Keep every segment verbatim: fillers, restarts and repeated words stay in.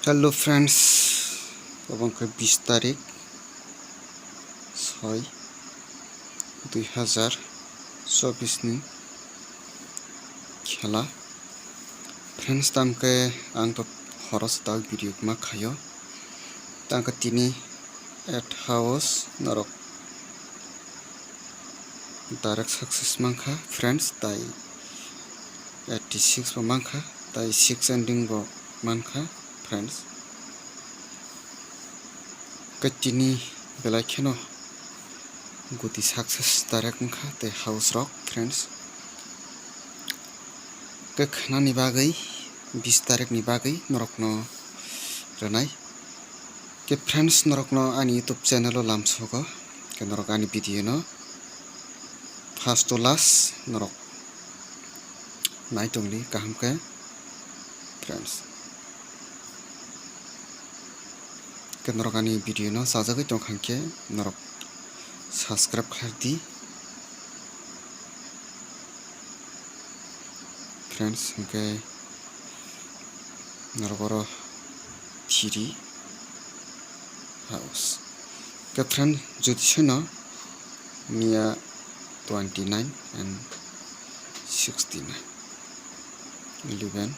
Hello friends, obo wngkha bis tarik soi dui hazar chobis ni khela. Friends, tamkhe ang to horo se tak video ma khaio. Tangkhe tini eight house norok direct success mankha friends, tai eighty six bo mankha, tai six ending bo mankha friends. Khe tini belai kheno guti success direct wngkha tei house rok friends. Khe khnani bagwi bis tarik ni bagwi norokno rwnai. Khe friends, norokno ani YouTube channel o lamsogo, khe norok ani video no first to last norok nai tongdi kaham khe friends. Khe norok ani video no sajagwi tongkha khe norok subscribe khlai di. Friends, hwnkhe norok oro three house. Khe friend, jyoti soino miya twenty nine and sixty nine, eleven,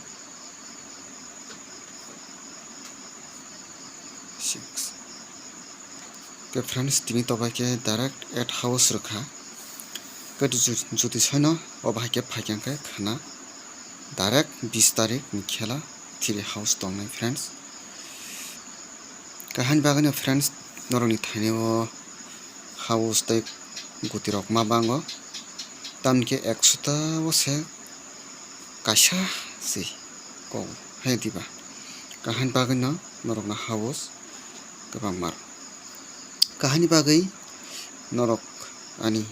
six. Khe friends, tini tobai khe direct eight house rwkha. Khe ju-, jyoti soino o bahai khe phaikha khe khana direct bis tarik ni khela three house tongnai friends. Kahani bagwino friends, norokni thainio house tei guti rok ma bango, tamni khe ekso ta o se kaisa se kok hai diba. Kahani bagwino norokno house kwbangma rok. Kahani bagwi norok ani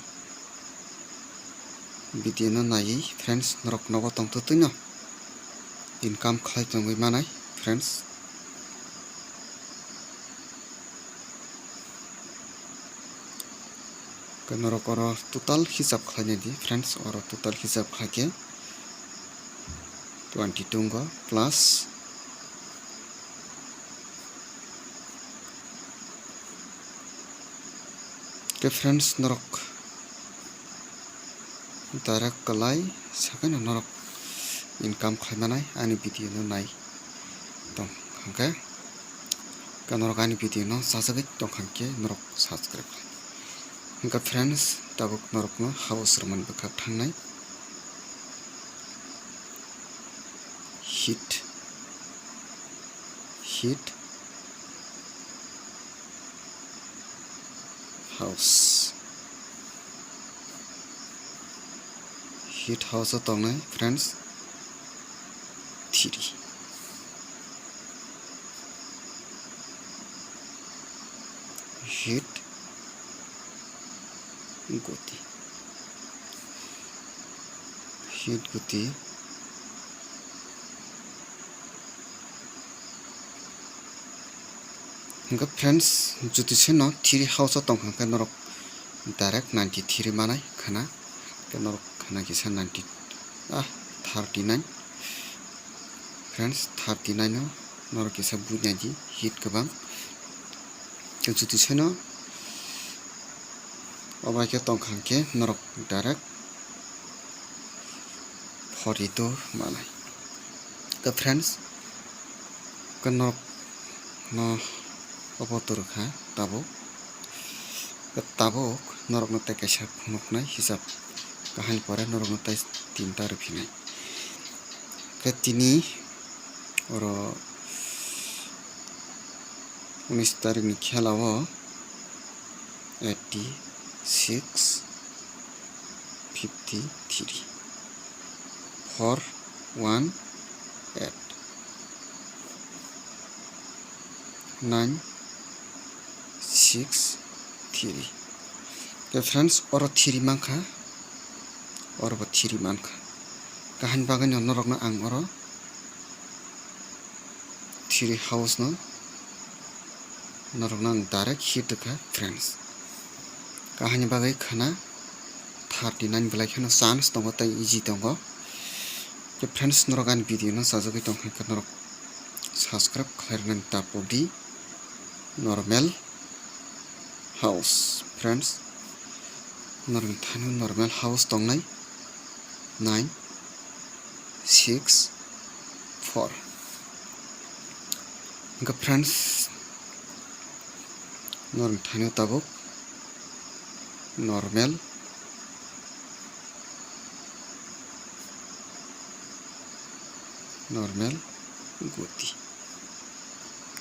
video no naiwi friends, norok nogo tongtwtwino income khlai tongwi manai friends. Khe norok oro total hisab khlainai di friends, oro total hisab khlaikhe twenty two wngkha plus. Khe friends, norok direct kwlai sakhaino norok income khlai manai ani video no nai tong hwnkhe, khe norok ani video no sajagwi tongkha khe norok subscribe khai. Hwnkhe friends, tabuk norokno house rwmani bwkhak thangnai. Hit, hit house, hit house o tongnai friends, three. Hit guti, hit guti. Hwnkhe friends, jyoti soino three house o tongkha khe norok direct ninety three manai khana. Khe norok khana kisa ninety, ah, thirty nine. Friends, thirty nine o norok kisa buj nai di, hit kwbang. Khe jyoti soino obo hai khe tongkha khe norok direct forty two manai. Khe friends, khe norok no obo to rwkha tabuk. Khe tabuk norokno tei kaisa phunuknai hisab kahani pore norokno tei tinta rwphinai. Khe tini oro unis tarikni khela o eighty six fifty three, four one eight, nine six three. Khe friends, oro three mankha, oro bo three mankha. Kahani bagwino norokno ang oro three house no norokno ang direct hit rwkha friends. Kahani bagwi khana thirty nine belai kheno chance tongo tei easy tongo. Khe friends, norok ani video no sajagwi tongkha khe norok Subscribe khlairwnani tapukdi normal house, friends. Normal thani normal house tongnai nine six four. Hwnkhe friends, normal thani tabuk normal normal guti.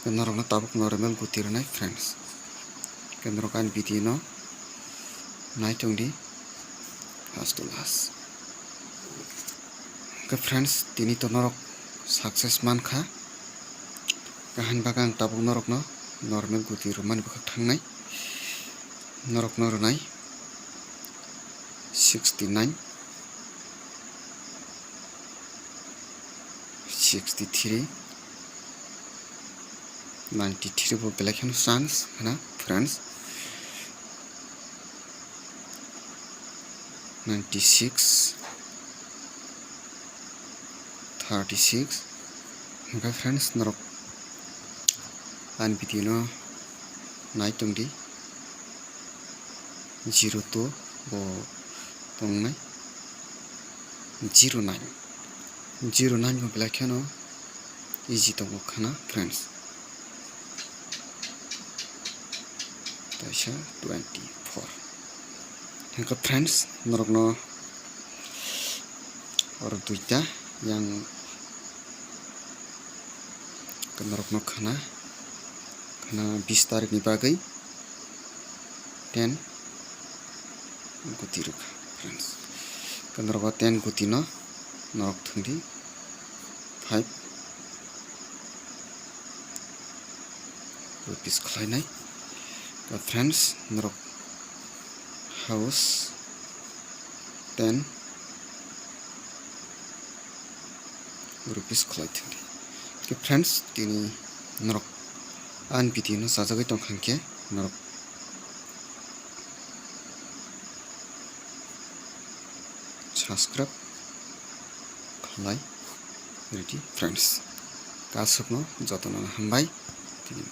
Norokno tabuk normal guti rwnai, friends. Norok ani video no nai tongdi first to last. Friends, tini to norok success mankha. Kaham bagwi ang tabuk norokno normal guti rwmani bwkhak thangnai. Norokno rwnai sixty nine, sixty three, ninety three bo belai kheno chance hwna, friends. Ninety six, thirty six. Hwnkhe friends, norok ani video no nai tongdi. Zero two bo tongnai, zero nine. Zero nine bo belai kheno easy tongo khwna, friends. Taisa twenty four. Hwnkhe friends, norokno oro duita yang norokno khwna, khwna bis tarikni bagwi ten guti rwkha, friends. Norok o ten guti no norok thwngdi five rupees khlainai. Friends, norok house ten rupees khlai thwngdi. Friends, tini norok ani video no chajagwi tongkha hwnkhe norok subscribe khlai rwdi, friends. Kasukno jotono hambai. Tini